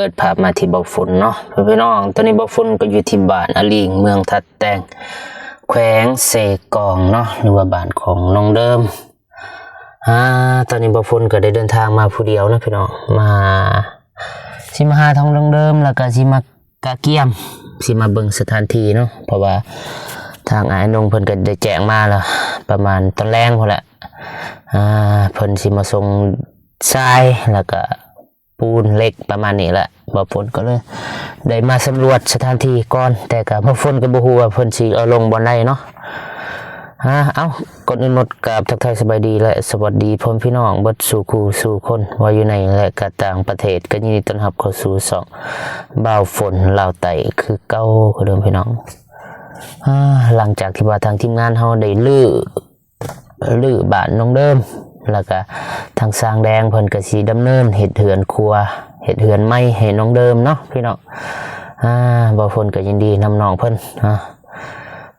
ປີດພາບມາທີ່ເບົາຝົນເນາະ ພີ່ນ້ອງ. ຕອນນີ້ເບົາຝົນກໍຢູ່ທີ່ບ້ານອາລີງ ເມືອງທ່າແຕງ ແຂວງເຊກອງເນາະ ຫຼືວ່າບ້ານຂອງນ້ອງເດີມ. ອາ ຕອນນີ້ເບົາຝົນກໍໄດ້ເດີນທາງມາຜູ້ດຽວເນາະ ພີ່ນ້ອງ ມາ ຊິມາຫາທາງນ້ອງເດີມ ແລ້ວກໍຊິມາກະກຽມ ຊິມາເບິ່ງສະຖານທີ່ເນາະ ເພາະວ່າທາງອ້າຍນົງເພິ່ນກໍໄດ້ແຈ້ງມາແລ້ວ ປະມານຕອນແລງພຸ້ນແຫຼະ ອາ ເພິ່ນຊິມາສົ່ງຊາຍ ແລ້ວກໍ ປູນເຫຼັກປະມານນີ້ແຫຼະ. ບ່າວຝົນກໍເລີຍໄດ້ມາສຳຫຼວດສະຖານທີ່ກ່ອນ ແຕ່ກໍບ່າວຝົນກໍບໍ່ຮູ້ວ່າເພິ່ນຊິເອົາລົງບ່ອນໃດເນາະ. ອາ ເອົ້າ ກ່ອນອື່ນໝົດກາບທັກທາຍສະບາຍດີ ແລະ ສະຫວັດດີພໍ່ແມ່ພີ່ນ້ອງເບິດສູ່ຄູ່ສູ່ຄົນ ວ່າຢູ່ໃນ ແລະ ກະຕ່າງປະເທດ. ກໍຍິນດີຕ້ອນຮັບເຂົ້າສູ່ຊ່ອງບ່າວຝົນລາວໃຕ້ຄືເກົ່າຄືເດີມ ພີ່ນ້ອງ. ອາ ຫຼັງຈາກທີ່ວ່າທາງທີມງານເຮົາໄດ້ຮື້ ຮື້ບ້ານນ້ອງເດີມ ແລ້ວກະທາງຊ່າງແດງເພິ່ນກະຊິດຳເນີນເຮັດເຮືອນຄົວ ເຮັດເຮືອນໃໝ່ໃຫ້ນ້ອງເດີມເນາະ ພີ່ນ້ອງ. ອາ ບ່າວຝົນກະຍິນດີນຳນ້ອງເພິ່ນ ອາ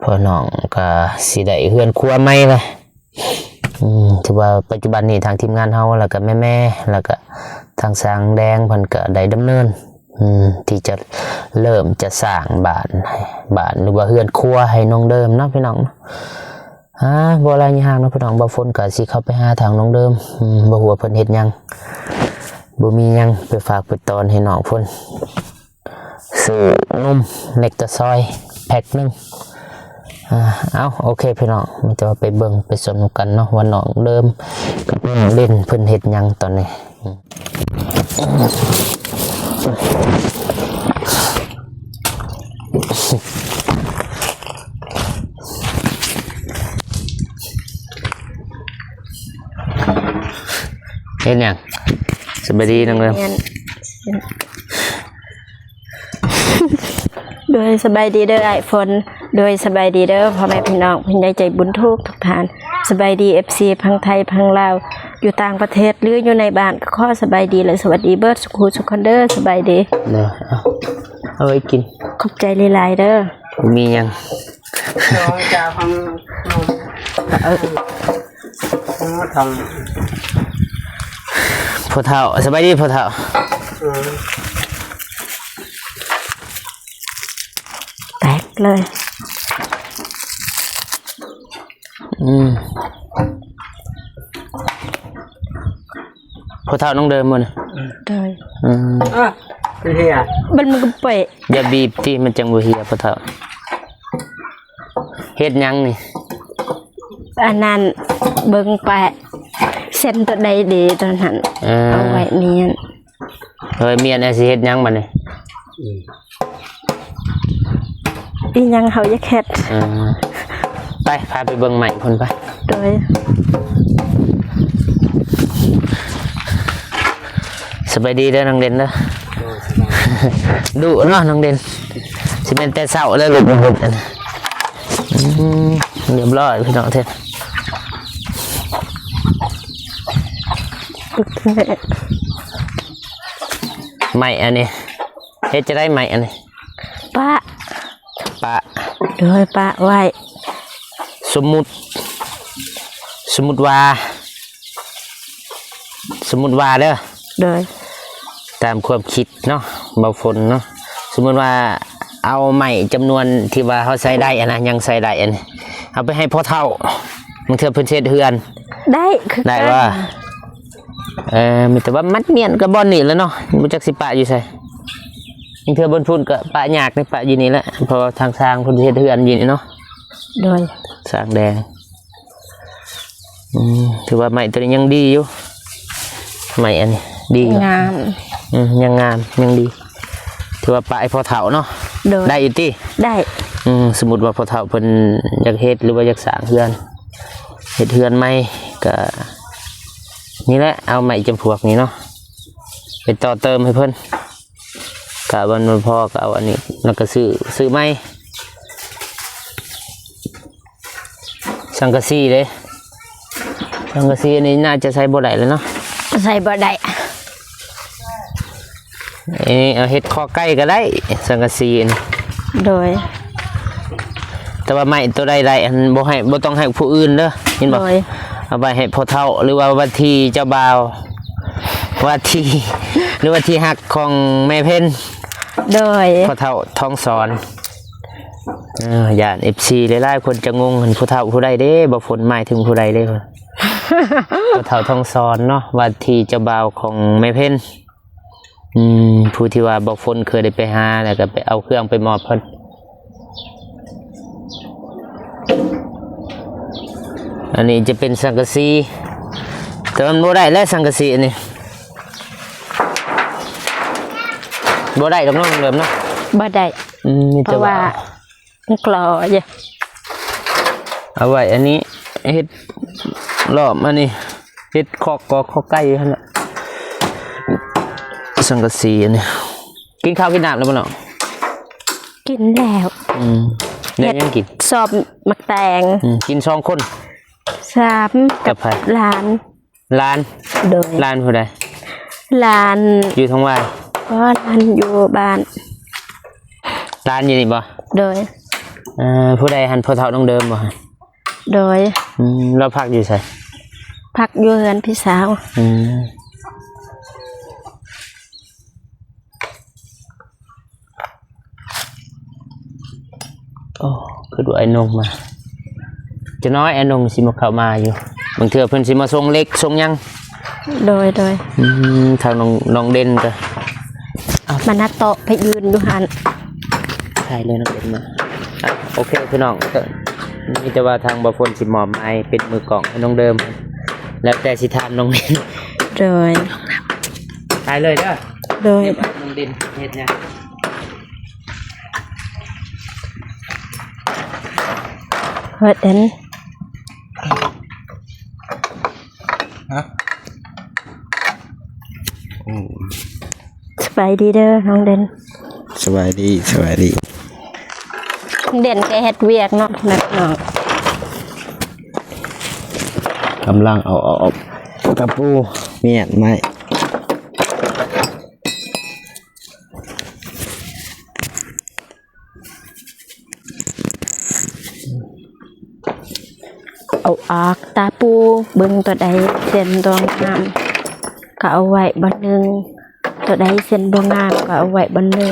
ພໍ່ນ້ອງກະຊິໄດ້ເຮືອນຄົວໃໝ່ແຫຼະ. ອືມ ຖືວ່າປັດຈຸບັນນີ້ທາງທີມງານເຮົາ ແລ້ວກະແມ່ໆ ແລ້ວກະທາງຊ່າງແດງເພິ່ນກະໄດ້ດຳເນີນ ອືມ ທີ່ຈະເລີ່ມຈະສ້າງບ້ານ ບ້ານ ຫຼືວ່າເຮືອນຄົວໃຫ້ນ້ອງເດີມເນາະ ພີ່ນ້ອງ. ອາ ບໍ່ຫຼາຍຍາກເນາະ ພີ່ນ້ອງ ບ່າວຝົນກໍຊິເຂົ້າໄປຫາທາງນ້ອງເດີມ ອືມ ບໍ່ຮູ້ວ່າເພິ່ນເຮັດຫຍັງ ບໍ່ມີຫຍັງໄປຝາກໄປຕ້ອນໃຫ້ນ້ອງເພິ່ນ ຊື້ນົມເນັກຕາຊອຍແພັກໜຶ່ງ. ອາ ເອົ້າ ໂອເຄ ພີ່ນ້ອງ ມີແຕ່ວ່າໄປເບິ່ງໄປຊົມນຳກັນເນາະ ວ່ານ້ອງເດີມກັບນ້ອງເດັ່ນເພິ່ນເຮັດຫຍັງຕອນນີ້. ເຮັດຫຍັງ? ສະບາຍດີນ້ອງເດີມ. ໂດຍ ສະບາຍດີເດີອ້າຍຝົນ. ໂດຍ ສະບາຍດີເດີພໍ່ແມ່ພີ່ນ້ອງ ຜູ້ໃຫຍ່ໃຈບຸນທຸກໆທ່ານ. ສະບາຍດີ ເອັຟຊີ ຝັ່ງໄທຝັ່ງລາວ ຢູ່ຕ່າງປະເທດ ຫຼື ຢູ່ໃນບ້ານ ກໍຂໍສະບາຍດີ ແລະ ສະຫວັດດີເບິດສູ່ຄູ່ສູ່ຄົນເດີ. ສະບາຍດີ. ເດີ ເອົາ ເອົາໄວ້ກິນ. ຂອບໃຈຫຼາຍໆເດີ. ມີຫຍັງ? ນ້ອງຈາຂອງ ເອີ ທາງ ພໍ່ເຖົ້າ. ສະບາຍດີພໍ່ເຖົ້າ. ອືມ ແຕກເລີຍ. ອືມ ພໍ່ເຖົ້ານ້ອງເດີມບໍ່ນີ້? ໂດຍ. ອືມ ເອີ ມັນເຫຍ ມັນ ມັນກໍເປະ. ຢ່າບີບຕິ ມັນຈັ່ງບໍ່ເຫຍ ພໍ່ເຖົ້າ. ເຮັດຫຍັງນີ້? ອັນນັ້ນ ເບິ່ງປະ ເສັ້ນຕົວໃດເດ ຕົວນັ້ນ. ເອີ ເອົາໄວ້ມຽນ. ເອີ ມຽນ ອາ ຊິເຮັດຫຍັງບັດນີ້? ອືມ ອີຫຍັງເຮົາຢາກເຮັດ? ເອີ ໄປ ພາໄປເບິ່ງໄມ້ພຸ້ນໄປ. ໂດຍ. ສະບາຍດີເດີນ້ອງເດັ່ນເດີ. ໂດຍ ສະບາຍ. ດຸເນາະນ້ອງເດັ່ນ. ຊິແມ່ນແຕ່ເຊົ້າແລ້ວລູກເຮັດອັນ ອືມ ຮຽບຮ້ອຍພີ່ນ້ອງເດ້. ໄມ້ອັນນີ້ ເຮັດຈັ່ງໃດໄມ້ອັນນີ້? ປະ ປະ. ໂດຍ ປະໄວ້. ສົມມຸດ ສົມມຸດວ່າ ສົມມຸດວ່າເດີ. ໂດຍ. ຕາມຄວາມຄິດເນາະ ບ່າວຝົນເນາະ ສົມມຸດວ່າເອົາໄມ້ຈຳນວນທີ່ວ່າເຮົາໃຊ້ໄດ້ຫັ້ນນະ ຍັງໃຊ້ໄດ້ຫັ້ນ ເອົາໄປໃຫ້ພໍ່ເຖົ້າ ບາງເທື່ອເພິ່ນຊິເຮັດເຮືອນ ໄດ້ຄືກັນ ໄດ້ບໍ່? ເອີ ມີແຕ່ວ່າມັດມ້ຽນກັບບ່ອນນີ້ແຫຼະເນາະ ບໍ່ຈັກຊິປະຢູ່ໃສ. ບາງເທື່ອບ່ອນພຸ້ນກໍປະຍາກ ໄດ້ປະຢູ່ນີ້ແຫຼະ ເພາະວ່າທາງຊ່າງເພິ່ນເຮັດເຮືອນຢູ່ນີ້ເນາະ. ໂດຍ. ຊ່າງແດງ. ອືມ ຖືວ່າໄມ້ຕົວນີ້ຍັງດີຢູ່ ໄມ້ອັນນີ້ດີຢູ່ ງາມ. ອືມ ຍັງງາມ ຍັງດີ ຖືວ່າປະໃຫ້ພໍ່ເຖົ້າເນາະ. ໂດຍ. ໄດ້ຢູ່ຕິ? ໄດ້. ອືມ ສົມມຸດວ່າພໍ່ເຖົ້າເພິ່ນຢາກເຮັດ ຫຼືວ່າຢາກສ້າງເຮືອນ ເຮັດເຮືອນໃໝ່ ກະນີ້ແຫຼະ ເອົາໄມ້ຈຳພວກນີ້ເນາະ ໄປຕໍ່ເຕີມໃຫ້ເພິ່ນ. ກະມັນບໍ່ພໍກໍເອົາອັນນີ້ ແລ້ວກໍຊື້ ຊື້ໃໝ່. ສັງກະສີເດ້ ສັງກະສີອັນນີ້ໜ້າຈະໃຊ້ບໍ່ໄດ້ແລ້ວເນາະ ໃຊ້ບໍ່ໄດ້. ເອີ ເອົາເຮັດຄໍໄກ່ກໍໄດ້ ສັງກະສີອັນນີ້. ໂດຍ. ແຕ່ວ່າໄມ້ຕົວໃດໄດ້ ອັນ ບໍ່ໃຫ້ ບໍ່ຕ້ອງໃຫ້ຜູ້ອື່ນເດີ ເຫັນບໍ່? ໂດຍ. ເອົາໄວ້ໃຫ້ພໍ່ເຖົ້າ ຫຼືວ່າວັດທີເຈົ້າບ່າວ ວ່າທີ່ ຫຼືວ່າທີ່ຮັກຂອງແມ່ເພັນ ໂດຍ ພໍ່ເຖົ້າທອງສອນ. ເອີ ຢ້ານເອັຟຊີຫຼາຍໆຄົນຈະງົງ ອັນຜູ້ເຖົ້າຜູ້ໃດເດ້ ບໍ່ຝົນໝາຍເຖິງຜູ້ໃດເດ້? ພໍ່ເຖົ້າທອງສອນເນາະ ວ່າທີ່ເຈົ້າບ່າວຂອງແມ່ເພັນ. ອືມ ຜູ້ທີ່ວ່າບໍ່ຝົນເຄີຍໄດ້ໄປຫາ ແລ້ວກໍໄປເອົາເຄື່ອງໄປມອບເພິ່ນ. ອັນນີ້ຈະເປັນສັງກະສີ ແຕ່ມັນບໍ່ໄດ້ແລ້ວສັງກະສີອັນນີ້ ບໍ່ໄດ້ດອກເນາະ ເລີ່ມເນາະ ບໍ່ໄດ້. ອືມ ມີແຕ່ວ່າ ເພາະວ່າ ມັນກລໍຢູ່ ເອົາໄວ້ອັນນີ້ ເຮັດລ້ອມອັນນີ້ ເຮັດຄອກກອກຄອກໄກ່ຢູ່ຫັ້ນແຫຼະ ສັງກະສີອັນນີ້. ກິນເຂົ້າກິນນ້ຳແລ້ວບໍ່ນ້ອງ? ກິນແລ້ວ. ອືມ ໄດ້ຫຍັງກິນ? ຊອບໝາກແຕງ. ອືມ ກິນສອງຄົນ? ສາມ ກັບ ກັບໃຜ? ຫຼານ. ຫຼານ? ໂດຍ. ຫຼານຜູ້ໃດ? ຫຼານ ຢູ່ທາງຫວາຍ? ບໍ່ ຫຼານຢູ່ບ້ານ. ຫຼານຢູ່ນີ້ບໍ່? ໂດຍ. ເອີ ຜູ້ໃດຫັ້ນ ພໍ່ເຖົ້ານ້ອງເດີມບໍ່? ໂດຍ. ອືມ ລາວພັກຢູ່ໃສ? ພັກຢູ່ເຮືອນພີ່ສາວ. ອືມ. ໂອ້ ຄືວ່າອ້າຍນົງມາ ຈະນ້ອຍອ້າຍນົງຊິມາເຂົ້າມາຢູ່ ບາງເທື່ອເພິ່ນຊິມາສົ່ງເຫຼັກສົ່ງຫຍັງ. ໂດຍ ໂດຍ. ອືມ ທາງນ້ອງ ນ້ອງເດັ່ນກໍ ມານັດໂຕະໄປຢືນຢູ່ຫັ້ນ ຖ່າຍເລີຍນ້ອງເດັ່ນມາ. ອ່ະ ໂອເຄພີ່ນ້ອງ ກໍມີແຕ່ວ່າທາງບ່າວຝົນຊິມອບໝາຍເປັນມືກ້ອງໃຫ້ນ້ອງເດີມ ແລ້ວແຕ່ຊິຖາມນ້ອງເດັ່ນ. ໂດຍ. ຖ່າຍເລີຍເດີ. ໂດຍ. ນ້ອງເດັ່ນເຮັດຫຍັງ? ເຮັດອັນ ຮະ? ອືມ ສະບາຍດີເດີນ້ອງເດັ່ນ. ສະບາຍດີ ສະບາຍດີ. ນ້ອງເດັ່ນກໍເຮັດວຽກເນາະ ແມ່ນເນາະ. ກຳລັງເອົາ ເອົາ ເອົາຕະປູ ມຽນໄມ້. ເອົາອອກຕາປູ ເບິ່ງຕົວໃດເສັ້ນຕົວງາມກໍເອົາໄວ້ບ່ອນໜຶ່ງ, ຕົວໃດເສັ້ນບໍ່ງາມກໍເອົາໄວ້ບ່ອນໜຶ່ງ.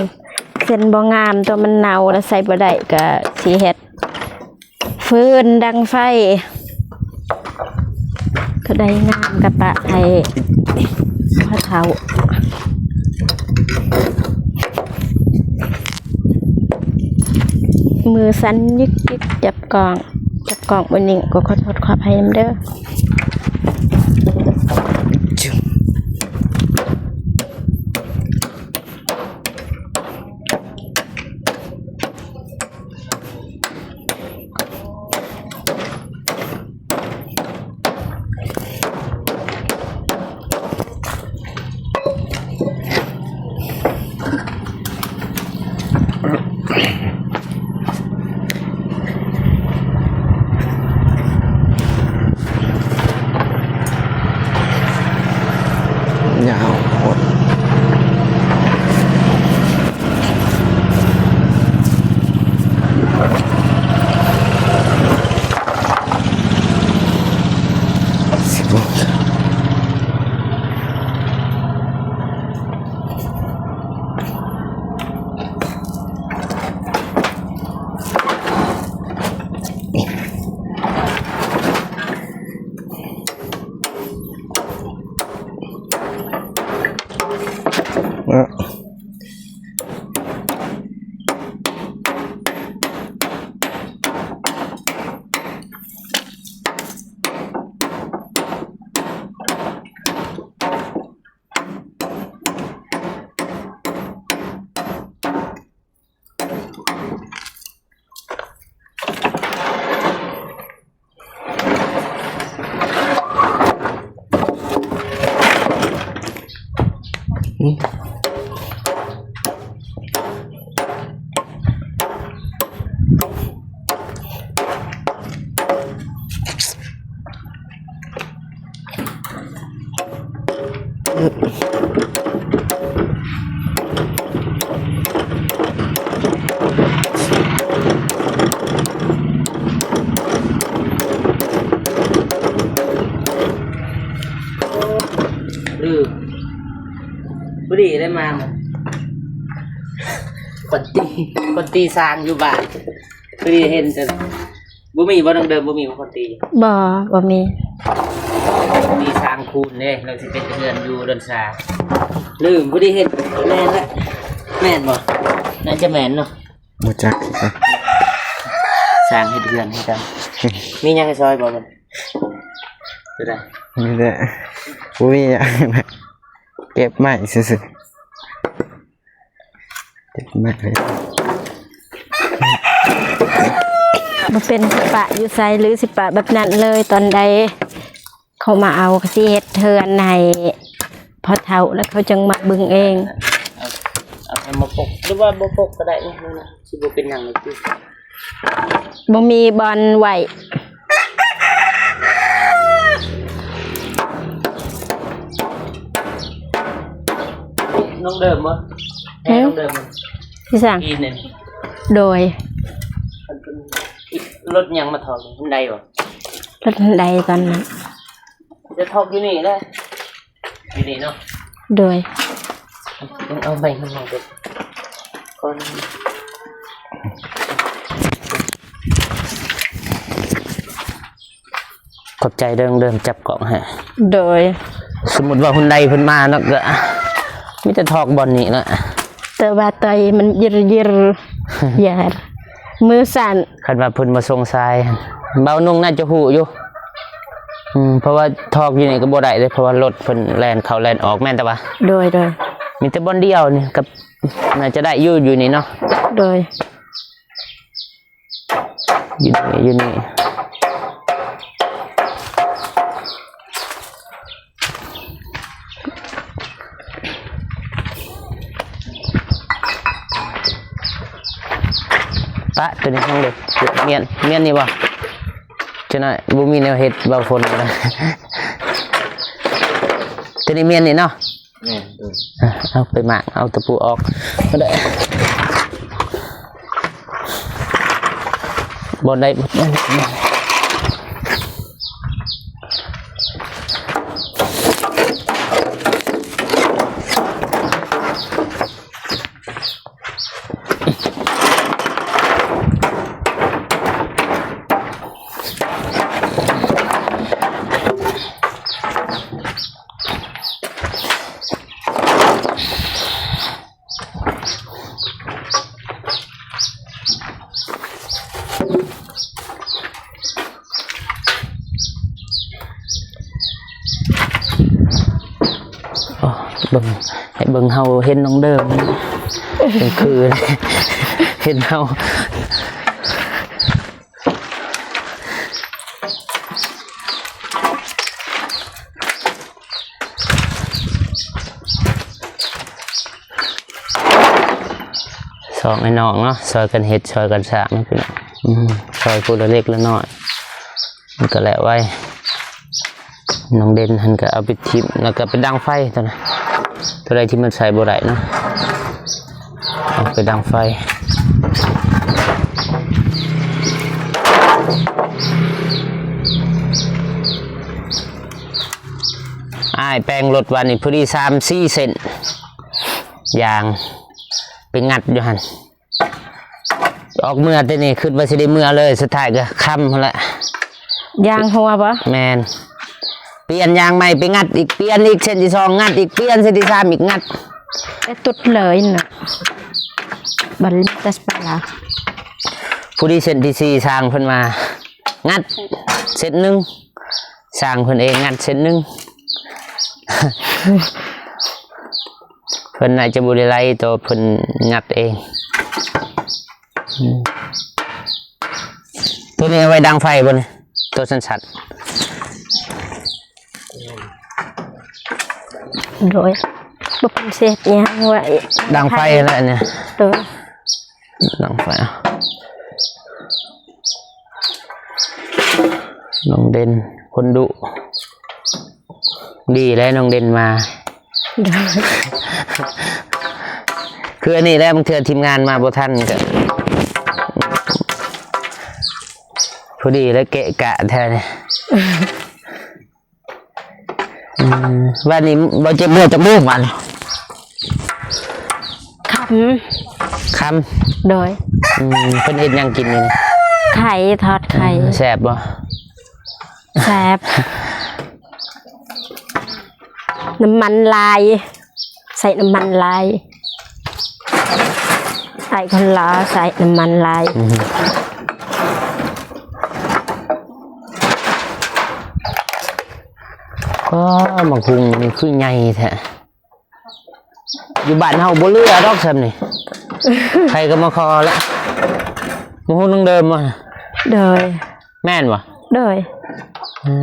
ເສັ້ນບໍ່ງາມ ຕົວມັນເນົ່າແລ້ວໃຊ້ບໍ່ໄດ້ ກໍຊິເຮັດ ຟືນດັງໄຟ ກໍໄດ້ງາມກະປະໃຫ້ພໍ່ເຖົ້າ. ມືສັ່ນຍິກໆ ຈັບກ້ອງ ຈັບກ້ອງບໍ່ນິ່ງ ກໍຂໍໂທດຂໍອະໄພນຳເດີ. ຍາວໂພດ. ລືມ ພໍດີໄດ້ມາ ຄົນຕີ ຄົນຕີຊ່າງຢູ່ບ້ານ ພໍດີເຫັນ ແຕ່ບໍ່ມີບໍ່ ດັ່ງເດີມບໍ່ມີບໍ່ ຄົນຕີ? ບໍ່ ບໍ່ມີ. ມີຊ່າງຄູນເດ້ ແລ້ວຊິເປັນເຮືອນຢູ່ດອນຊາ ລືມ ພໍດີເຫັນ ແມ່ນແຫຼະ ແມ່ນບໍ່? ໜ້າຈະແມ່ນເນາະ ບໍ່ຈັກຄືກັນ ຊ່າງເຮັດເຮືອນໃຫ້ກັນ. ມີຫຍັງໃຫ້ຊ່ອຍບໍ່? ເປັນໃດ? ມີແຕ່ ບໍ່ມີຫຍັງ ເກັບໄມ້ຊື່ໆ ເກັບໄມ້ ບໍ່ເປັນ ຊິປະຢູ່ໃສ ຫຼື ຊິປະແບບນັ້ນເລີຍ ຕອນໃດເຂົາມາເອົາ ກໍຊິເຮັດເຮືອນໃຫ້ພໍ່ເຖົ້າ ແລ້ວເຂົາຈຶ່ງມາເບິ່ງເອງ. ເອົາ ເອົາມາປົກ ຫຼືວ່າບໍ່ປົກກໍໄດ້ ຊິບໍ່ເປັນຫຍັງເລີຍຕິ. ບໍ່ມີບ່ອນໄວ້. ນ້ອງເດີມບໍ່? ຮະ? ນ້ອງເດີມບໍ່? ທີ່ສ້າງ? ອີນີ້ ໂດຍ. ລົດຫຍັງມາຖອກ? ຮຸນໄດບໍ່? ລົດຮຸນໄດຕອນນັ້ນ. ຈະຖອກຢູ່ນີ້ແຫຼະ. ຢູ່ນີ້ເນາະ ໂດຍ. ເອົາໄປຂ້າງນອກເດີ ກ່ອນ. ຂອບໃຈເດີ ເດີ ຈັບກ້ອງໃຫ້ ໂດຍ. ສົມມຸດວ່າຮຸນໄດເພິ່ນມາເນາະ ກໍມີແຕ່ຖອກບ່ອນນີ້ແຫຼະ ແຕ່ວ່າໄຕມັນຢິນໆ ຢ້ານ ມືສັ່ນ. ຄັນວ່າເພິ່ນມາສົ່ງຊາຍ ບ່າວນຸ່ງໜ້າຈະຮູ້ຢູ່ ອືມ ເພາະວ່າຖອກຢູ່ນີ້ກໍບໍ່ໄດ້ເດ້ ເພາະວ່າລົດເພິ່ນແລ່ນເຂົ້າແລ່ນອອກ ແມ່ນແຕ່ວ່າ ໂດຍ ໂດຍ. ມີແຕ່ບ່ອນດຽວນີ້ກໍໜ້າຈະໄດ້ຢູ່ ຢູ່ນີ້ເນາະ ໂດຍ. ຢູ່ນີ້ ຢູ່ນີ້. ປະ ໂຕນີ້ນ້ອງເດ້ ມ້ຽນ ມ້ຽນນີ້ບໍ່? ຈະໜ້ອຍ ບໍ່ມີແນວເຮັດ ເບົາຝົນກໍໄດ້. ໂຕນີ້ມ້ຽນນີ້ເນາະ ແມ່ນ ເອີ ເອົາໄປໝາກ ເອົາຕະປູອອກກໍໄດ້ ບໍ່ໄດ້. ໂອ້ ເບິ່ງ ໃຫ້ເບິ່ງເຮົາເຫັນນ້ອງເດີມ ເປັນຄືເຫັນເຮົາ. ສອງອ້າຍນ້ອງເນາະ ຊ່ອຍກັນເຮັດ ຊ່ອຍກັນສ້າງເນາະ ພີ່ນ້ອງ. ອືມ ຊ່ອຍຜູ້ລະເລັກລະນ້ອຍ ມັນກໍແລ້ວໄວ. ນ້ອງເດັ່ນຫັ້ນກໍເອົາໄປຖິ້ມ ແລ້ວກໍໄປດັງໄຟຕົວນັ້ນ ຕົວໃດທີ່ມັນໃຊ້ບໍ່ໄດ້ເນາະ ເອົາໄປດັງໄຟ. ອ້າຍແປງລົດວ່ານີ້ ພໍດີສາມສີ່ເສັ້ນ ຢາງໄປງັດຢູ່ຫັ້ນ. ອອກເມືອແຕ່ນີ້ ຄິດວ່າຊິໄດ້ເມືອເລີຍ ສຸດທ້າຍກໍຄ່ຳພຸ້ນແຫຼະ. ຢາງຮົ່ວບໍ່? ແມ່ນ. ປ່ຽນຢາງໃໝ່ ໄປງັດອີກ ປ່ຽນອີກ ເສັ້ນທີສອງ ງັດອີກ ປ່ຽນເສັ້ນທີສາມອີກ ງັດ ແຕ່ຕຸດເລີຍນະ ບັດນີ້ແຕ່ສະປາລາ. ຜູ້ດີເສັ້ນທີສີ່ ຊ່າງເພິ່ນວ່າງັດເສັ້ນໜຶ່ງ ຊ່າງເພິ່ນເອງງັດເສັ້ນໜຶ່ງ ເພິ່ນໜ້າຈະບໍ່ໄດ້ໄລ່ໂຕ ເພິ່ນງັດເອງ. ອືມ ໂຕນີ້ເອົາໄວ້ດັງໄຟບໍ່ນີ້? ໂຕສັ້ນໆ ໂດຍ ບໍ່ເປັນເສດຫຍັງວ່າ ດັງໄຟຫັ້ນແຫຼະນີ້ ໂດຍ ດັງໄຟ. ນ້ອງເດັ່ນຄົນດຸ ດີແລ້ວນ້ອງເດັ່ນມາ ໂດຍ ຄືອັນນີ້ແຫຼະ ບາງເທື່ອທີມງານມາບໍ່ທັນກໍພໍດີແລ້ວ ເກະກະແທ້ນີ້. ອືມ ວັນນີ້ບໍ່ເຈັບເມື່ອຍຈັກໂມງວັນ? ອືມ ຄຳ ໂດຍ ອືມ ເພິ່ນເຮັດຫຍັງກິນມື້ນີ້? ໄຂ່ ທອດໄຂ່ ເອີ ແຊບບໍ່? ແຊບ ນ້ຳມັນຫຼາຍ ໃສ່ນ້ຳມັນຫຼາຍ ອ້າຍຄົນລາວໃສ່ນ້ຳມັນຫຼາຍ ອືມ ກໍໝາກຫຸ່ງນີ້ຄືໃຫຍ່ແທ້. ຢູ່ບ້ານເຮົາບໍ່ເຫຼືອດອກຊ່ຳນີ້ ໃຜກໍມາຂໍລະ ໝາກຫຸ່ງນ້ອງເດີມບໍ່? ໂດຍ ແມ່ນບໍ່? ໂດຍ ເອີ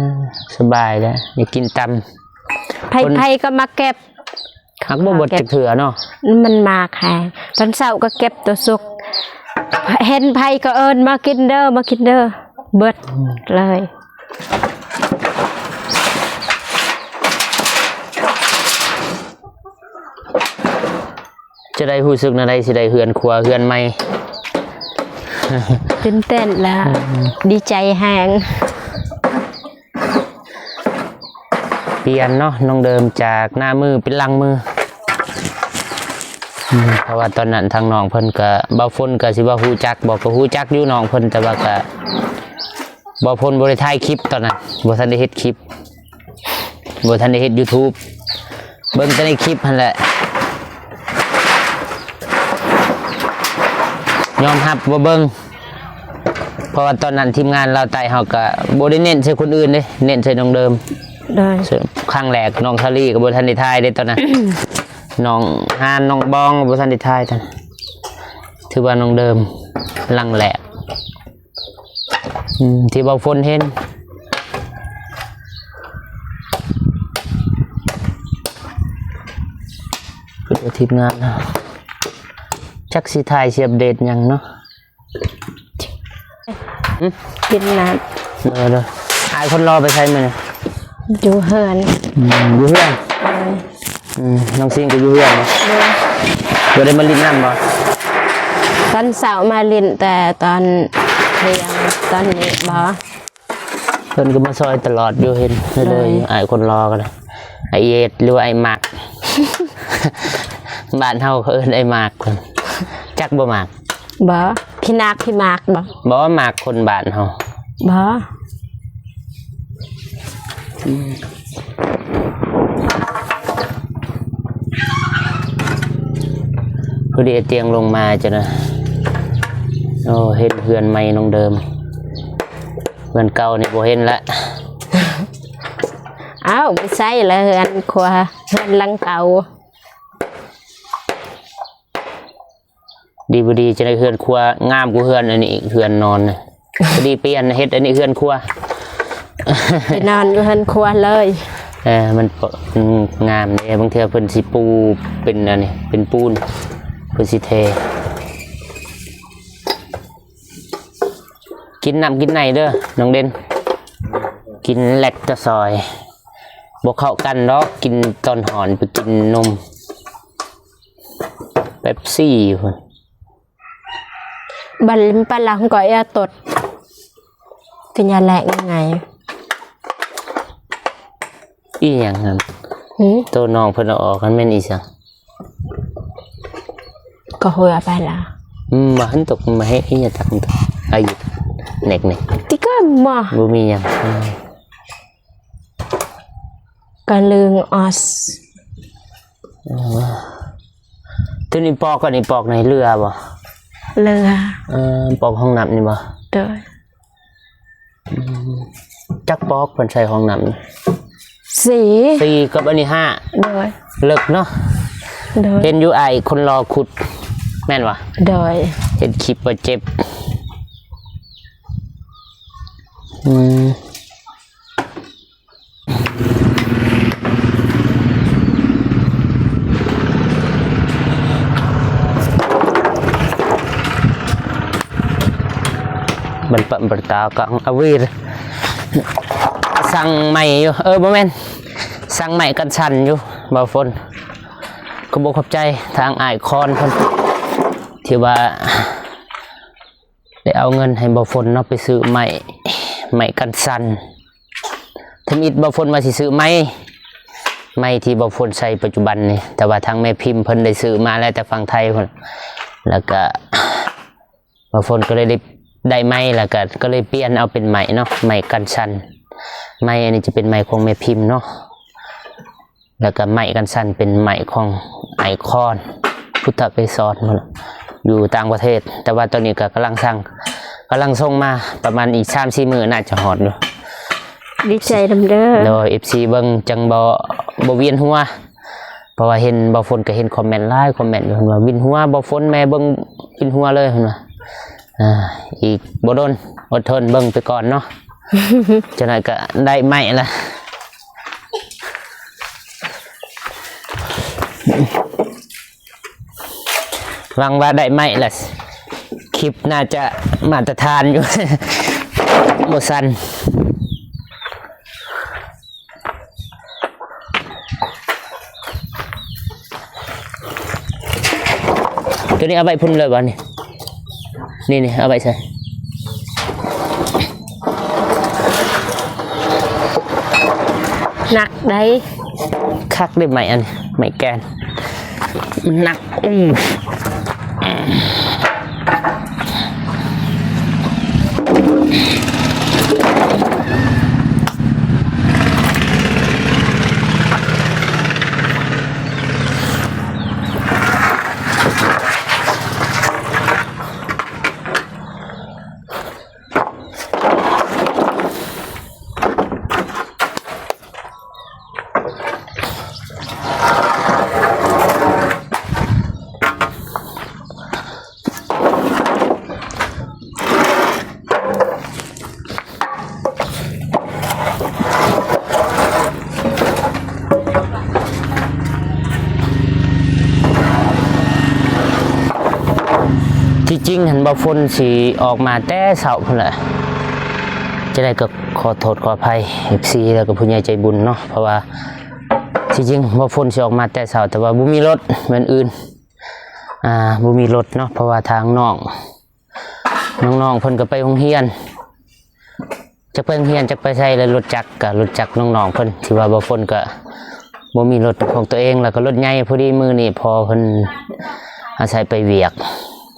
ສະບາຍແລ້ວ ໄດ້ກິນຕຳ ໃຜ ຄົນ ໃຜກໍມາເກັບ ຫາກບໍ່ເບິດຈັກເທື່ອເນາະ ມັນມາຂາຍ ຕອນເຊົ້າກໍເກັບຕົວສຸກ ເຫັນໃຜກໍເອີ້ນ ມາກິນເດີ ມາກິນເດີ ເບິດ ອືມ ເລີຍ. ຈະໄດ້ຮູ້ສຶກແນວໃດ ຊິໄດ້ເຮືອນຄົວເຮືອນໃໝ່? ຕື່ນເຕັ້ນແລ້ວ ອືມ ດີໃຈແຮງ. ປ່ຽນເນາະ ນ້ອງເດີມຈາກໜ້າມືເປັນຫຼັງມື ອືມ ເພາະວ່າຕອນນັ້ນທາງນ້ອງເພິ່ນກະ ບ່າວຝົນກະຊິວ່າຮູ້ຈັກບໍ່ ກະຮູ້ຈັກຢູ່ນ້ອງເພິ່ນ ແຕ່ວ່າກະບ່າວຝົນບໍ່ໄດ້ຖ່າຍຄລິບຕອນນັ້ນ ບໍ່ທັນໄດ້ເຮັດຄລິບ ບໍ່ທັນໄດ້ເຮັດຢູທູບ ເບິ່ງແຕ່ໃນຄລິບຫັ້ນແຫຼະ ຍອມຮັບວ່າເບິ່ງ. ເພາະວ່າຕອນນັ້ນທີມງານລາວໃຕ້ເຮົາກະບໍ່ໄດ້ເນັ້ນໃສ່ຄົນອື່ນເດ້ ເນັ້ນໃສ່ນ້ອງເດີມ ໂດຍ ຄັ້ງແລກນ້ອງສາລີກໍບໍ່ທັນໄດ້ຖ່າຍເດ້ຕອນນັ້ນ ນ້ອງຮານ ນ້ອງບອງກໍບໍ່ທັນໄດ້ຖ່າຍຕອນນັ້ນ ຖືວ່ານ້ອງເດີມຄັ້ງແລກ ອືມ ທີ່ບ່າວຝົນເຫັນ ຄືວ່າທີມງານເຮົາ ຈັກຊິຖ່າຍຊິອັບເດດຫຍັງເນາະ. ຫຶ? ກິນນ້ຳ ເອີ ເດີ ອ້າຍຄົນຫຼໍ່ໄປໃສມື້ນີ້? ຢູ່ເຮືອນ ອືມ ຢູ່ເຮືອນ ເອີ ອືມ ນ້ອງຊິງກໍຢູ່ເຮືອນບໍ່? ເອີ ບໍ່ໄດ້ມາຫຼິ້ນນຳບໍ່? ຕອນເຊົ້າມາຫຼິ້ນ ແຕ່ຕອນທ່ຽງ ຕອນນີ້ບໍ່. ເພິ່ນກໍມາຊ່ອຍຕະຫຼອດຢູ່ ເຫັນເລີຍ ເອີ ອ້າຍຄົນຫຼໍ່ກໍໄດ້ ອ້າຍເຢດ ຫຼືວ່າອ້າຍໝາກ ບ້ານເຮົາເຂົາເອີ້ນອ້າຍໝາກ ຈັກບໍ່ໝາກ? ບໍ່ ພີ່ນາກ ພີ່ໝາກບໍ່? ບໍ່ ໝາກຄົນບ້ານເຮົາ ບໍ່ ອືມ. ພໍດີເອົາຕຽງລົງມາເຈົ້ານະ ໂອ້ ເຫັນເຮືອນໃໝ່ນ້ອງເດີມ ເຮືອນເກົ່ານີ້ບໍ່ເຫັນລະ ອ້າວ ໄປໃສລະເຮືອນຄົວ ເຮືອນຫຼັງເກົ່າ. ດີບໍ່ດີຈະໄດ້ເຮືອນຄົວງາມກວ່າເຮືອນອັນນີ້ອີກ ເຮືອນນອນນະ ພໍດີປ່ຽນເຮັດອັນນີ້ເຮືອນຄົວ ໄປນອນຢູ່ເຮືອນຄົວເລີຍ ເອີ ມັນ ມັນງາມເດ້ ບາງເທື່ອເພິ່ນຊິປູເປັນອັນນີ້ ເປັນປູນ ເພິ່ນຊິເທ ກິນນ້ຳກິນໃນເດີນ້ອງເດັ່ນ ກິນແລັກຕາຊອຍ ບໍ່ເຂົ້າກັນດອກ ກິນຕອນຮ້ອນໄປກິນນົມ ເປັບຊີພຸ້ນ ບັນລິມປະລັງກໍເອຍຕົດ ກິນຍາແລກຍັງໄງ ອີຫຍັງຫັ້ນ? ຫື? ໂຕນ້ອງເພິ່ນເອົາອອກຫັ້ນແມ່ນອີຫຍັງ? ກໍເຮືອໄປລະ ອືມ ມາຫັ້ນຕົກ ມາເຮັດອີຫຍັງຕັກ ອາຍຸ ແນກນີ້ ຕິກຳມາ ບໍ່ມີຫຍັງ ອືມ. ກະລຶງອອສ ໂຕນີ້ປອກ ອັນນີ້ປອກໃນເຫຼືອບໍ່? ເຫຼືອ ເອີ ປອກຫ້ອງນ້ຳນີ້ບໍ່? ໂດຍ ອືມ ຈັກປອກເພິ່ນໃສ່ຫ້ອງນ້ຳ? ສີ່ ສີ່ກັບອັນນີ້ຫ້າ ໂດຍ ເລິກເນາະ ໂດຍ ເຫັນຢູ່ອ້າຍຄົນຫຼໍ່ຂຸດ ແມ່ນບໍ່? ໂດຍ ເຫັນຄລິບວ່າເຈັບ ອືມ. ບັນປະ ບັນຕາກັງອາວີຣ ສັ່ງໃໝ່ຢູ່ ເອີ ບໍ່ແມ່ນ ສັ່ງໄມ້ກັນສັ່ນຢູ່ ບ່າວຝົນ ຂອບອົກຂອບໃຈທາງອ້າຍຄອນເພິ່ນ ທີ່ວ່າ ໄດ້ເອົາເງິນໃຫ້ບ່າວຝົນເນາະ ໄປຊື້ໄມ້ ໄມ້ກັນສັ່ນ ທຳອິດບ່າວຝົນວ່າຊິຊື້ໄມ້ ໄມ້ທີ່ບ່າວຝົນໃຊ້ປັດຈຸບັນນີ້ ແຕ່ວ່າທາງແມ່ພິມເພິ່ນໄດ້ຊື້ມາແລ້ວແຕ່ຝັ່ງໄທພຸ້ນ ແລ້ວກະບ່າວຝົນກໍເລີຍໄດ້ ໄດ້ໄມ້ ແລ້ວກະ ກໍເລີຍປ່ຽນເອົາເປັນໄມ້ເນາະ ໄມ້ກັນສັ່ນ. ໄມ້ອັນນີ້ຈະເປັນໄມ້ຂອງແມ່ພິມເນາະ ແລ້ວກະໄມ້ກັນສັ່ນເປັນໄມ້ຂອງອ້າຍຄອນ ພຸດທະໄກສອນ ຢູ່ຕ່າງປະເທດ ແຕ່ວ່າຕອນນີ້ກໍກຳລັງສັ່ງ ກຳລັງສົ່ງມາ ປະມານອີກສາມສີ່ມື້ໜ້າຈະຮອດຢູ່. ດີໃຈນຳເດີ ໂດຍ ເອັຟຊີ ເບິ່ງຈັ່ງບໍ່ ບໍ່ວຽນຫົວ ເພາະວ່າເຫັນບ່າວຝົນກໍເຫັນຄອມເມັນຫຼາຍຄອມເມັນຢູ່ ເພິ່ນວ່າ ວິນຫົວບ່າວຝົນ ແມ່ເບິ່ງວິນຫົວເລີຍ ເພິ່ນວ່າ. ອ່າ ອີກບໍ່ດົນ ອົດທົນເບິ່ງໄປກ່ອນເນາະ ຈັກໜ້ອຍກໍໄດ້ໄມ້ລະ ຫວັງວ່າໄດ້ໄມ້ລະ ຄລິບໜ້າຈະມາດຕະຖານຢູ່ ບໍ່ສັ່ນ. ໂຕນີ້ເອົາໄວ້ພຸ້ນເລີຍບໍ່ນີ້? ນີ້ໆ ເອົາໄວ້ໃສ? ໜັກໃດ໋ ຄັກເດ້ໄມ້ອັນນີ້ ໄມ້ແກນ ມັນໜັກ ອື. ທີ່ຈິງຫັ້ນ ບ່າວຝົນຊິອອກມາແຕ່ເຊົ້າພຸ້ນແຫຼະ. ຈັ່ງໃດກໍ ຂໍໂທດຂໍອະໄພ ເອັຟຊີ ແລ້ວກໍຜູ້ໃຫຍ່ໃຈບຸນເນາະ ເພາະວ່າທີ່ຈິງບ່າວຝົນຊິອອກມາແຕ່ເຊົ້າ ແຕ່ວ່າບໍ່ມີລົດ ແມ່ນອື່ນ ອ່າ ບໍ່ມີລົດເນາະ ເພາະວ່າທາງນ້ອງ ນ້ອງໆ ເພິ່ນກໍໄປໂຮງຮຽນ ຈັກໄປໂຮງຮຽນ ຈັກໄປໃສ ແລ້ວລົດຈັກ ກໍລົດຈັກນ້ອງໆ ເພິ່ນ ທີ່ວ່າບ່າວຝົນກໍບໍ່ມີລົດຂອງຕົວເອງ ແລ້ວກໍລົດໃຫຍ່ ພໍດີມື້ນີ້ພໍ່ເພິ່ນອາໄສໄປວຽກ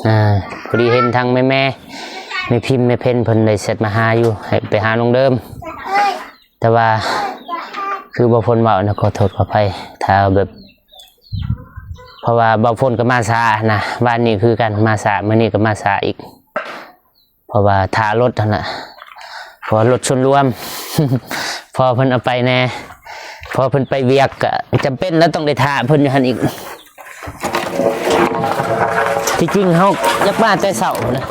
ອ່າ ພໍດີເຫັນທາງແມ່ໆ ແມ່ພິມ ແມ່ເພັນ ເພິ່ນໄດ້ແຊັດມາຫາຢູ່ ໃຫ້ໄປຫານ້ອງເດີມ. ແຕ່ວ່າຄືບ່າວຝົນເວົ້ານະ ຂໍໂທດຂໍອະໄພ ຖ້າແບບ ເພາະວ່າບ່າວຝົນກໍມາຊ້ານະ ວານນີ້ຄືກັນ ມາຊ້າ ມື້ນີ້ກໍມາຊ້າອີກ ເພາະວ່າຖ້າລົດຫັ້ນລະ ເພາະວ່າລົດສ່ວນລວມ ພໍ່ເພິ່ນເອົາໄປແດ່ ພໍ່ເພິ່ນໄປວຽກ ກໍຈຳເປັນແລ້ວ ຕ້ອງໄດ້ຖ້າເພິ່ນຢູ່ຫັ້ນອີກ. ທີ່ຈິງເຮົາຢາກມາແຕ່ເຊົ້າພຸ້ນນະ.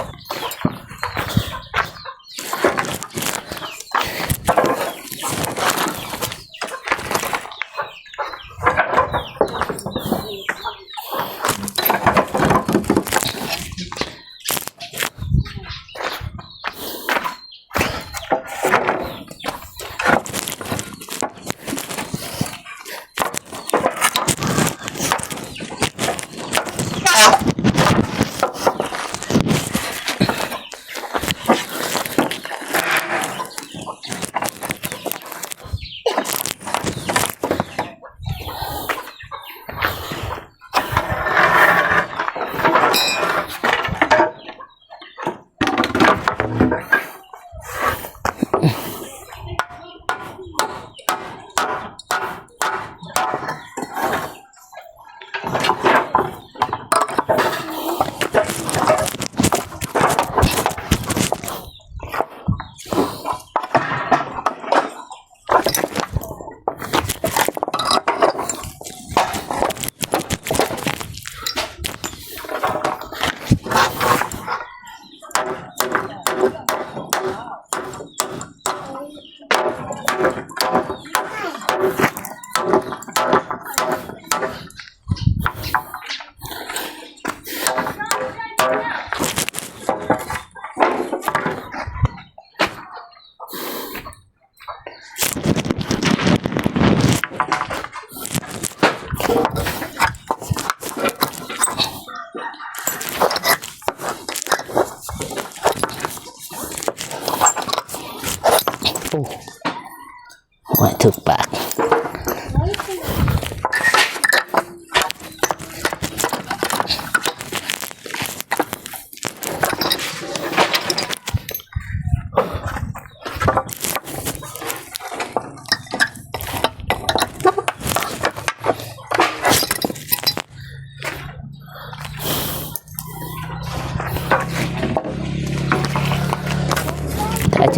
ໂອ້ ໂອ້ຍ ຖືກປາກ.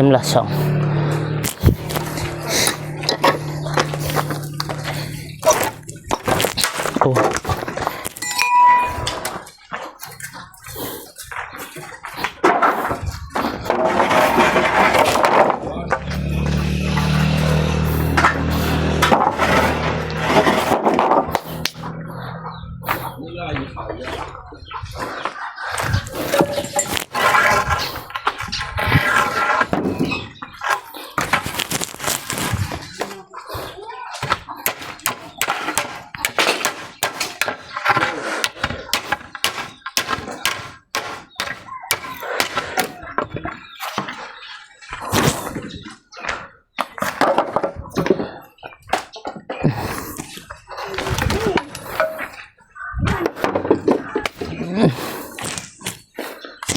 ข็ມລະສອງ ໂອ້.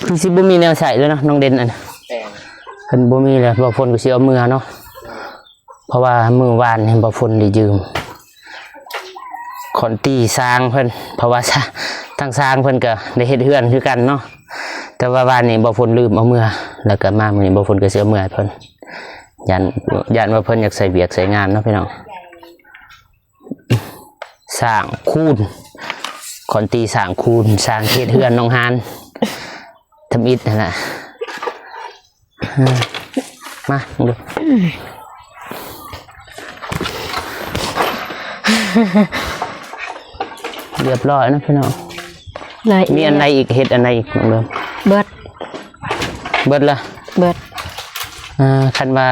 ຄືຊິບໍ່ມີແນວໃຊ້ແລ້ວເນາະ ນ້ອງເດັ່ນ ອັນ ແມ່ນ ຄັນບໍ່ມີແລ້ວ ບ່າວຝົນກໍຊິເອົາເມືອເນາະ. ເພາະວ່າມື້ວານນີ້ບ່າວຝົນໄດ້ຢືມ ຂ້ອນຕີຊ່າງເພິ່ນ ເພາະວ່າຊ່າງ ທາງຊ່າງເພິ່ນກໍໄດ້ເຮັດເຮືອນຄືກັນເນາະ. ແຕ່ວ່າວານນີ້ບ່າວຝົນລືມເອົາເມືອ ແລ້ວກໍມາມື້ນີ້ບ່າວຝົນກໍຊິເອົາເມືອໃຫ້ເພິ່ນ ຢ້ານ ຢ້ານວ່າເພິ່ນຢາກໃຊ້ວຽກໃຊ້ງານເນາະພີ່ນ້ອງ. ສ້າງຄູນ ຂ້ອນຕີສ້າງຄູນ ສ້າງເຂດເຮືອນນ້ອງຮານ ທຳອິດຫັ້ນນະ. ມາ ເບິ່ງດູ ລຽບຮ້ອຍເນາະພີ່ນ້ອງ. ລະອຽດ ມີອັນໃດອີກ ເຮັດອັນໃດອີກ ນ້ອງເດີມ? ເບິດ ເບິດລະ ເບິດ. ເອີ ຄັນວ່າ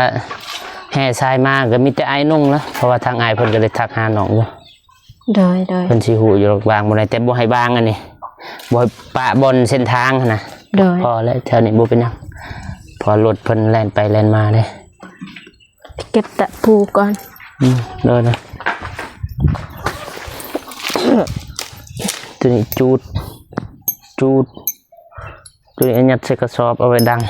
ແຫ່ຊາຍມາກໍມີແຕ່ອ້າຍນົງລະ ເພາະວ່າທາງອ້າຍເພິ່ນກໍໄດ້ທັກຫານ້ອງຢູ່. ໂດຍ ໂດຍ ເພິ່ນຊິຮູ້ຢູ່ດອກ ວາງບ່ອນໃດ ແຕ່ບໍ່ໃຫ້ວາງອັນນີ້ ບໍ່ໃຫ້ປະບ່ອນເສັ້ນທາງຫັ້ນນະ. ໂດຍ ພໍແລ້ວ ແຖວນີ້ບໍ່ເປັນຫຍັງ ເພາະວ່າລົດເພິ່ນແລ່ນໄປແລ່ນມາເດ້. ເກັບຕະປູກ່ອນ. ອືມ ໂດຍ ໂດຍ. ໂຕນີ້ຈູດ ຈູດ. ໂຕນີ້ຍັດໃສ່ກະສອບເອົາໄວ້ດັງ.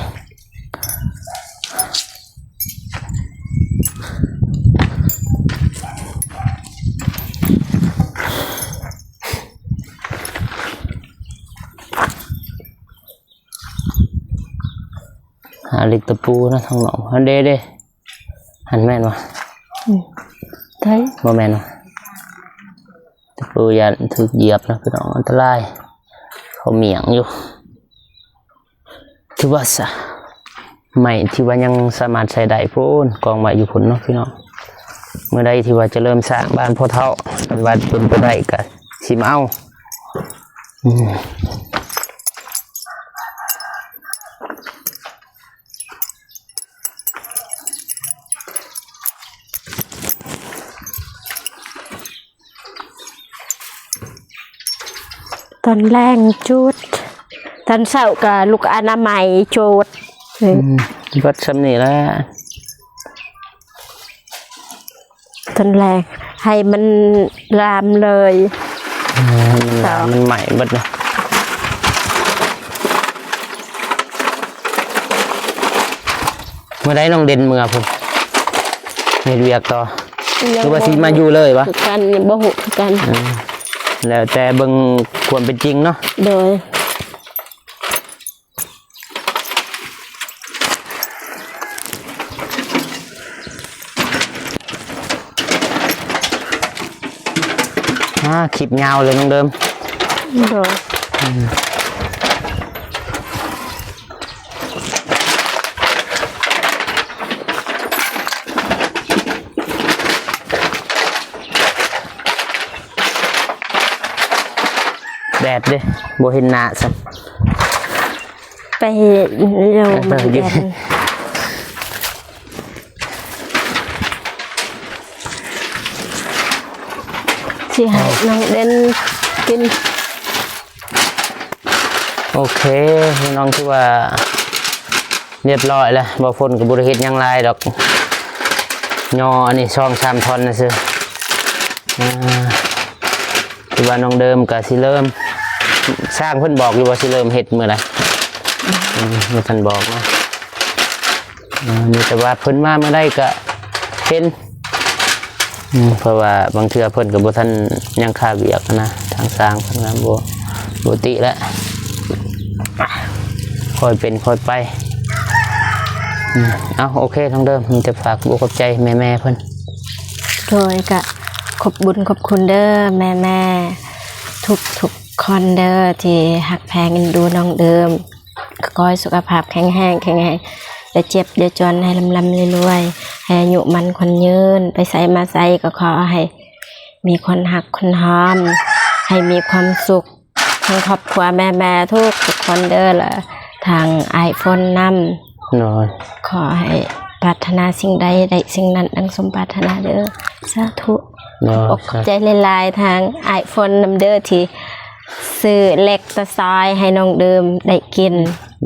ຫາເຫຼັກຕະປູນະທາງນອກ. ຫັ້ນເດ້ ເດ້ ຫັ້ນແມ່ນບໍ່? ອືມ ໄດ້ ບໍ່ແມ່ນບໍ່? ຕະປູຢ້ານຖືກຢຽບນະພີ່ນ້ອງ ອັນຕະລາຍ ເຂົາໝ້ຽງຢູ່. ຖືວ່າຊະ ໄມ້ທີ່ວ່າຍັງສາມາດໃຊ້ໄດ້ພຸ້ນ ກອງໄວ້ຢູ່ພຸ້ນເນາະພີ່ນ້ອງ. ມື້ໃດທີ່ວ່າຈະເລີ່ມສ້າງບ້ານພໍ່ເຖົ້າ ຄັນວ່າເປັນໄປໄດ້ກະຊິມາເອົາ. ອືມ. ຕອນແລງຈູດ ຕອນເຊົ້າກໍລຸກອະນາໄມຈູດ. ອືມ ເບິດຊ່ຳນີ້ແຫຼະ. ຕອນແລງໃຫ້ມັນລາມເລີຍ. ເອີ ໃຫ້ມັນລາມ ມັນໄໝ້ເບິດເນາະ. ເມື່ອໃດນ້ອງເດັ່ນເມືອພຸ້ນ ເຮັດວຽກຕໍ່ ຫຼືວ່າຊິມາຢູ່ເລີຍວະ? ຄືກັນ ຍັງບໍ່ຮູ້ຄືກັນ. ເອີ ແລ້ວແຕ່ເບິ່ງຄວາມເປັນຈິງເນາະ. ໂດຍ. ອາ ຄລິບຍາວເລີຍນ້ອງເດີມ. ໂດຍ. ອືມ. ແດດເດ້ ບໍ່ເຫັນໜ້າຊ້ຳ. ໄປເຮັດຢູ່ ເອີ ມັນແດດ ຊິໃຫ້ນ້ອງເດັ່ນກິນ. ໂອເຄ ພີ່ນ້ອງ ຖືວ່າ ຮຽບຮ້ອຍແລ້ວ. ບ່າວຝົນກໍບໍ່ໄດ້ເຮັດຫຍັງຫຼາຍດອກ ຍໍອັນນີ້ສອງສາມທ່ອນຊື່ໆ. ອາ ຄືວ່ານ້ອງເດີມກໍຊິເລີ່ມ ຊ່າງເພິ່ນບອກຢູ່ວ່າຊິເລີ່ມເຮັດມື້ໃດ? ອືມ ບໍ່ທັນບອກເນາະ. ອາ ມີແຕ່ວ່າເພິ່ນມາເມື່ອໃດກໍເຫັນ. ອືມ ເພາະວ່າບາງເທື່ອເພິ່ນກໍບໍ່ທັນ ຍັງຄາວຽກນະ ທາງຊ່າງເພິ່ນກໍບໍ່ ບໍ່ຕິແຫຼະ ຄ່ອຍເປັນຄ່ອຍໄປ. ອືມ ເອົາ ໂອເຄ ນ້ອງເດີມ ມີແຕ່ຝາກຂອບອົກຂອບໃຈແມ່ໆເພິ່ນ. ໂດຍ ກະຂອບບຸນຂອບຄຸນເດີແມ່ໆ ທຸກໆຄົນເດີ ທີ່ຮັກແພງເອັນດູນ້ອງເດີມ. ຂໍໃຫ້ສຸຂະພາບແຂງແຮງ ແຂງແຮງ ຢ່າເຈັບຢ່າຈນ ໃຫ້ລ່ຳໆລວຍໆ ໃຫ້ອາຍຸໝັ້ນຂວັນຍືນ ໄປໃສມາໃສກໍຂໍໃຫ້ມີຄົນຮັກຄົນຫອມ ໃຫ້ມີຄວາມສຸກ ທັງຄອບຄົວແມ່ໆທຸກໆຄົນເດີ ແລະ ທາງອ້າຍຝົນນຳ. ໂດຍ ຂໍໃຫ້ປາດຖະໜາສິ່ງໃດໄດ້ສິ່ງນັ້ນ ດັ່ງສົມປາດຖະໜາເດີ ສາທຸ. ໂດຍ ຂອບອົກຂອບໃຈຫຼາຍໆ ທາງອ້າຍຝົນນຳເດີ ທີ່ຊື້ເຫຼັກຕາຊອຍໃຫ້ນ້ອງເດີມໄດ້ກິນ.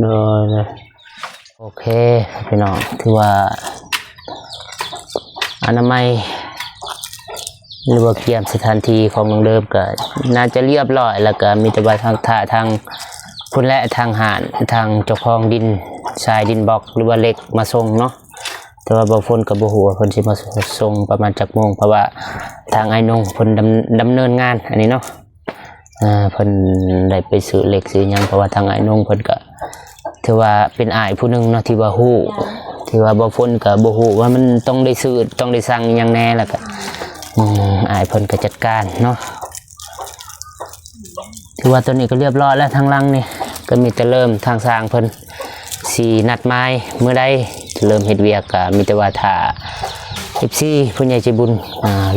ໂດຍ ໂອເຄ ພີ່ນ້ອງ ຖືວ່າອະນາໄມ ຫຼືວ່າກຽມສະຖານທີ່ຂອງນ້ອງເດີມກໍໜ້າຈະລຽບລ້ອຍ ແລ້ວກໍມີແຕ່ວ່າທາງ ຖ້າທາງພຸ້ນແຫຼະ ທາງຮ້ານ ທາງເຈົ້າຂອງດິນຊາຍ ດິນບລັອກ ຫຼືວ່າເຫຼັກມາສົ່ງເນາະ. ແຕ່ວ່າບ່າວຝົນກໍບໍ່ຮູ້ວ່າເພິ່ນຊິມາສົ່ງປະມານຈັກໂມງ ເພາະວ່າທາງອ້າຍນົງເພິ່ນດຳ ດຳເນີນງານອັນນີ້ເນາະ. ເພິ່ນໄດ້ໄປຊື້ເຫຼັກຊື້ຫຍັງ ເພາະວ່າທາງອ້າຍນົງເພິ່ນກໍຖືວ່າເປັນອ້າຍຜູ້ໜຶ່ງເນາະ ທີ່ວ່າຮູ້ ທີ່ວ່າບ່າວຝົນກໍບໍ່ຮູ້ວ່າມັນຕ້ອງໄດ້ຊື້ ຕ້ອງໄດ້ສັ່ງອີ່ຫຍັງແດ່ ແລ້ວກໍ ອືມ ອ້າຍເພິ່ນກໍຈັດການເນາະ. ຖືວ່າຕອນນີ້ກໍລຽບລ້ອຍແລ້ວ ທາງຫຼັງນີ້ກໍມີແຕ່ເລີ່ມ ທາງຊ່າງເພິ່ນຊິນັດໝາຍມື້ໃດ ຈະເລີ່ມເຮັດວຽກ ກໍມີແຕ່ວ່າຖ້າ ເອັຟຊີ ຜູ້ໃຫຍ່ໃຈບຸນ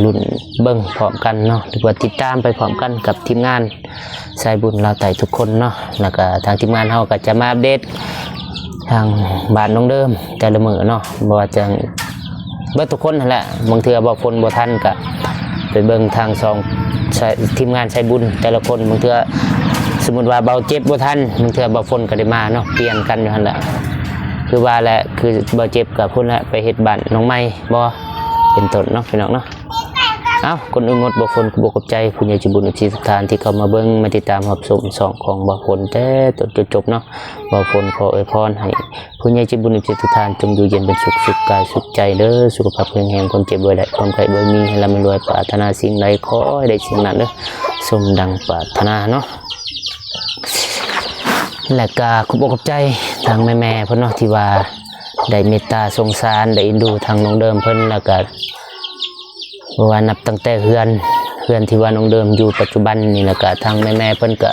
ລຸ້ນເບິ່ງພ້ອມກັນເນາະ ຫຼືວ່າຕິດຕາມໄປພ້ອມກັນກັບທີມງານສາຍບຸນລາວໃຕ້ທຸກຄົນເນາະ. ແລ້ວກໍທາງທີມງານເຮົາກໍຈະມາອັບເດດທາງບ້ານນ້ອງເດີມແຕ່ລະມື້ເນາະ ບໍ່ວ່າຈະ ເບິດທຸກຄົນຫັ້ນແຫຼະ. ບາງເທື່ອບ່າວຝົນບໍ່ທັນກະໄປເບິ່ງທາງຊ່ອງ ສາຍ ທີມງານສາຍບຸນແຕ່ລະຄົນ. ບາງເທື່ອສົມມຸດວ່າບ່າວເຈັບບໍ່ທັນ ບາງເທື່ອບ່າວຝົນກໍໄດ້ມາເນາະ ປ່ຽນກັນຢູ່ຫັ້ນແຫຼະ. ຄືວ່າແຫຼະ ຄືບ່າວເຈັບກໍພຸ້ນແຫຼະ ໄປເຮັດບ້ານນ້ອງໃໝ່ບໍ່ ເປັນຕົ້ນເນາະ ພີ່ນ້ອງເນາະ. ເອົ້າ ກ່ອນອື່ນໝົດ ບ່າວຝົນກໍຂໍຂອບໃຈຜູ້ໃຫຍ່ໃຈບຸນ ເອັຟຊີ ທຸກທ່ານທີ່ເຂົ້າມາເບິ່ງ ມາຕິດຕາມຮັບຊົມຊ່ອງຂອງບ່າວຝົນແຕ່ຕົ້ນຈົນຈົບເນາະ. ບ່າວຝົນຂໍອວຍພອນໃຫ້ ຜູ້ໃຫຍ່ໃຈບຸນ ເອັຟຊີ ທຸກທ່ານ ຈົ່ງຢູ່ເຢັນເປັນສຸກ ສຸກກາຍສຸກໃຈເດີ ສຸຂະພາບແຂງແຮງ ຄວາມເຈັບບໍ່ໄດ້ ຄວາມໄຂ້ບໍ່ມີ ໃຫ້ລ່ຳໃຫ້ລວຍ ປາດຖະໜາສິ່ງໃດຂໍໃຫ້ໄດ້ສິ່ງນັ້ນເດີ ສົມດັ່ງປາດຖະໜາເນາະ. ແລະກະຂອບອົກຂອບໃຈທາງແມ່ໆເພິ່ນເນາະ ທີ່ວ່າໄດ້ເມດຕາສົງສານ ໄດ້ເອັນດູທາງນ້ອງເດີມເພິ່ນ ແລະກະ ເພາະວ່ານັບຕັ້ງແຕ່ເຮືອນ ເຮືອນທີ່ວ່ານ້ອງເດີມຢູ່ປັດຈຸບັນນີ້ ແລ້ວກະທາງແມ່ໆເພິ່ນກະ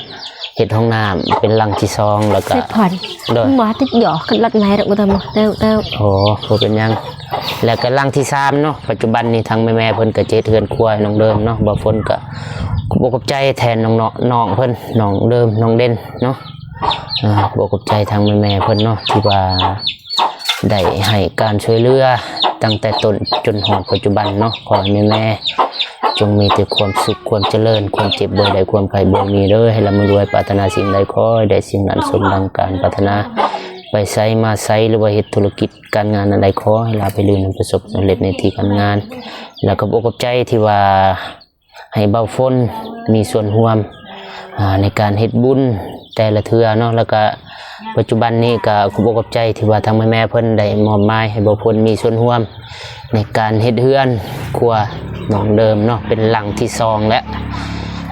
ເຮັດຫ້ອງນ້ຳເປັນຫຼັງທີສອງ ແລ້ວກະ ເສດພອນ ໂດຍ ບໍ່ຕິດຫຍອກກັນລັດໄມ້ດອກ ບໍ່ຕ້ອງ ເຕີ ເຕີ ໂອ້ ບໍ່ເປັນຫຍັງ. ແລ້ວກະຫຼັງທີສາມເນາະ ປັດຈຸບັນນີ້ທາງແມ່ໆເພິ່ນກະຈະເຮັດເຮືອນຄົວໃຫ້ນ້ອງເດີມເນາະ. ບ່າວຝົນກະຂອບອົກຂອບໃຈແທນນ້ອງເນາະ ນ້ອງເພິ່ນ ນ້ອງເດີມ ນ້ອງເດັ່ນເນາະ. ອ່າ ຂໍຂອບໃຈທາງແມ່ໆເພິ່ນເນາະ ທີ່ວ່າໄດ້ໃຫ້ການຊ່ວຍເຫຼືອຕັ້ງແຕ່ຕົ້ນຈົນຮອດປັດຈຸບັນເນາະ. ຂໍໃຫ້ແມ່ໆຈົ່ງມີແຕ່ຄວາມສຸກ ຄວາມຈະເລີນ ຄວາມເຈັບບໍ່ໃຫ້ໄດ້ ຄວາມໄຂ້ບໍ່ໃຫ້ມີເດີ ໃຫ້ລ່ຳໃຫ້ລວຍ ປາດຖະໜາສິ່ງໃດຂໍໃຫ້ໄດ້ສິ່ງນັ້ນ ສົມດັ່ງການປາດຖະໜາ. ໄປໃສມາໃສ ຫຼືວ່າເຮັດທຸລະກິດການງານອັນໃດ ຂໍໃຫ້ລາບໃຫ້ລື່ນ ປະສົບສຳເລັດໃນທີ່ການງານ. ແລ້ວກໍຂໍຂອບໃຈທີ່ວ່າ ໃຫ້ບ່າວຝົນມີສ່ວນຮ່ວມ ອ່າ ໃນການເຮັດບຸນແຕ່ລະເທື່ອເນາະ. ແລ້ວກະປັດຈຸບັນນີ້ກະຂອບອົກຂອບໃຈທີ່ວ່າທາງແມ່ໆເພິ່ນໄດ້ມອບໝາຍໃຫ້ບ່າວຝົນມີສ່ວນຮ່ວມໃນການເຮັດເຮືອນຄົວນ້ອງເດີມເນາະ ເປັນຫຼັງທີສອງແລ້ວ.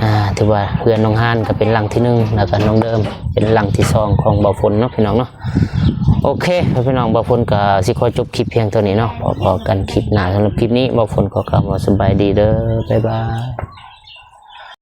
ອ່າ ຖືວ່າເຮືອນນ້ອງຮານກະເປັນຫຼັງທີໜຶ່ງ ແລ້ວກະນ້ອງເດີມເປັນຫຼັງທີສອງຂອງບ່າວຝົນເນາະ ພີ່ນ້ອງເນາະ. ໂອເຄ ພໍ່ແມ່ພີ່ນ້ອງ ບ່າວຝົນກໍຊິຂໍຈົບຄລິບພຽງເທົ່ານີ້ເນາະ. ພໍ້ກັນຄລິບໜ້າ. ສຳລັບຄລິບນີ້ ບ່າວຝົນຂໍກ່າວວ່າສະບາຍດີເດີ. ບາຍບາຍ.